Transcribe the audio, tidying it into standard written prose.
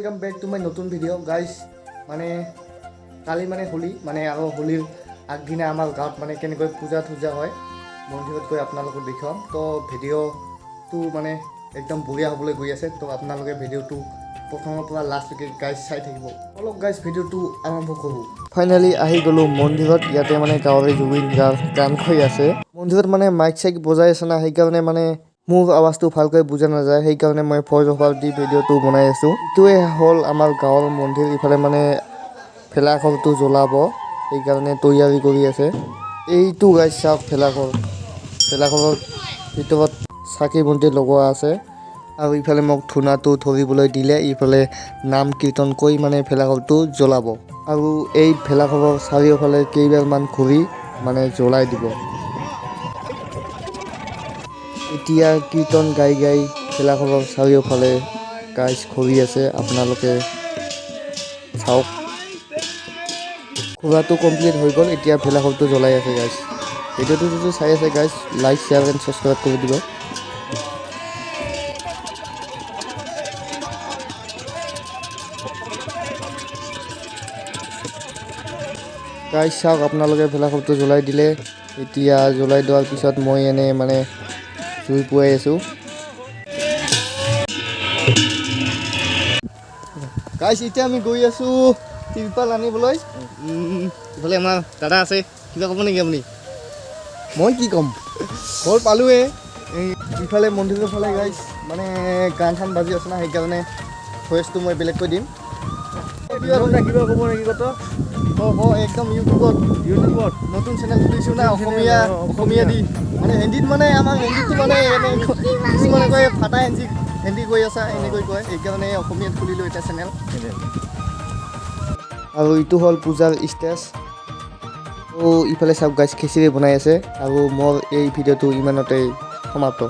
Welcome back to my নতুন video' guys. মানে কালি মানে হোলী, মানে আৰু হোলীৰ আগদিনা আমাৰ গাঁৱত মানে কেনেকৈ পূজা থূজা হয়, মন্দিৰত গৈ আপোনালোকক দেখুৱাম। তো ভিডিঅ'টো মানে একদম বঢ়িয়া হ'বলৈ গৈ আছে। তো আপোনালোকে ভিডিঅ'টো প্ৰথমৰ পৰা লাষ্টলৈকে গাইজ চাই থাকিব অলপ। গাইজ, ভিডিঅ'টো আৰম্ভ কৰোঁ। ফাইনেলি আহি গ'লোঁ মন্দিৰত। ইয়াতে মানে গাঁৱৰে জুবিন গাৰ্গ গান গাই আছে। মন্দিৰত মানে মাইক চাইক বজাই আছে না, সেইকাৰণে মানে মোৰ আৱাজটো ভালকৈ বুজা নাযায়। সেইকাৰণে মই ভইচ অভাৰ দি ভিডিঅ'টো বনাই আছোঁ। এইটোৱে হ'ল আমাৰ গাঁৱৰ মন্দিৰ। ইফালে মানে ভেলাঘৰটো জ্বলাব, সেইকাৰণে তৈয়াৰী কৰি আছে। এইটো গাইজ চাওক, ভেলাঘৰ। ভেলাঘৰৰ ভিতৰত চাকি বন্তি লগোৱা আছে আৰু ইফালে মোক ধূনাটো ধৰিবলৈ দিলে। ইফালে নাম কীৰ্তন কৰি মানে ভেলাঘৰটো জ্বলাব আৰু এই ভেলাঘৰৰ চাৰিওফালে কেইবাৰমান ঘূৰি মানে জ্বলাই দিব। এতিয়া কীৰ্তন গাই গাই ভেলাঘৰৰ চাৰিওফালে গাইজ ঘূৰি আছে। আপোনালোকে চাওক। ঘূৰাটো কমপ্লিট হৈ গ'ল। এতিয়া ভেলাঘৰটো জ্বলাই আছে। গাইজ, ভিডিঅ'টো যদি চাই আছে guys, like, share and subscribe কৰি দিব। গাইজ, চাওক আপোনালোকে, ভেলাঘৰটো জ্বলাই দিলে। এতিয়া জ্বলাই দিয়াৰ পিছত মই এনে মানে জুই পুৱাই আছোঁ। গাইজ, এতিয়া আমি গৈ আছোঁ তিৰপাল আনিবলৈ। ইফালে আমাৰ দাদা আছে। কিবা ক'ব নেকি আপুনি? মই কি ক'ম, ঘৰ পালোৱে। এই ইফালে মন্দিৰৰ ফালে গাইজ মানে গান চান বাজি আছে না, সেইকাৰণে ভইচটো মই বেলেগকৈ দিম। কিবা ক'ব নেকি কত? ক একদম ইউটিউবত। ইউটিউবত। নতুন চেনেল খুলিছোঁ না, অসমীয়া। অসমীয়া দি মানে হিন্দীত, মানে আমাৰ হিন্দীটো মানে এনে কিছুমানে কয়, ফাটা হিন্দী হিন্দী কৈ আছা, এনেকৈ কয়। সেইকাৰণে অসমীয়াত খুলিলোঁ এটা চেনেল। আৰু এইটো হ'ল পূজাৰ ষ্টেজ। ত' ইফালে চাওক গাইজ, খিচিৰি বনাই আছে। আৰু মোৰ এই ভিডিঅ'টো ইমানতে সমাপ্ত।